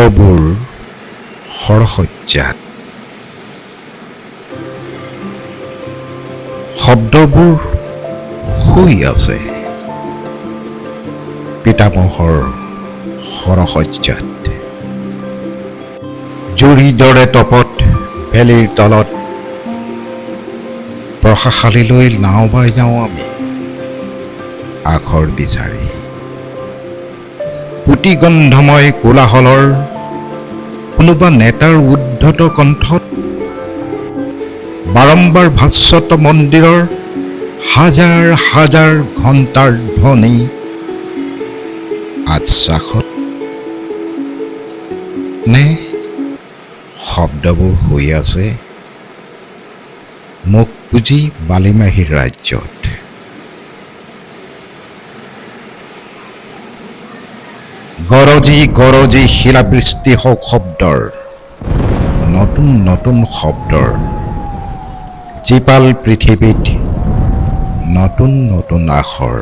শব্দবোৰ শৰশয্যাত, শব্দবোৰ শুই আছে পিতামহৰ শৰশয্যাত। জুৰি দৰে তপত ভেলীৰ তলত প্ৰশাখালিলৈ নাও বাই যাওঁ আমি আখৰ বিচাৰি। পুতিগন্ধময় কোলাহলৰ কোনোবা নেতাৰ উদ্ধত কণ্ঠত বাৰম্বাৰ ভাস্বত মন্দিৰৰ হাজাৰ হাজাৰ ঘণ্টাৰ ধ্বনি আশ্বাসত নে শব্দবোৰ শুই আছে মোক পুজি বালিমাহীৰ ৰাজ্যত। গৰজি গৰজি শিলাবৃষ্টি হওক শব্দৰ, নতুন নতুন শব্দৰ জীপাল পৃথিৱীত নতুন নতুন আখৰ।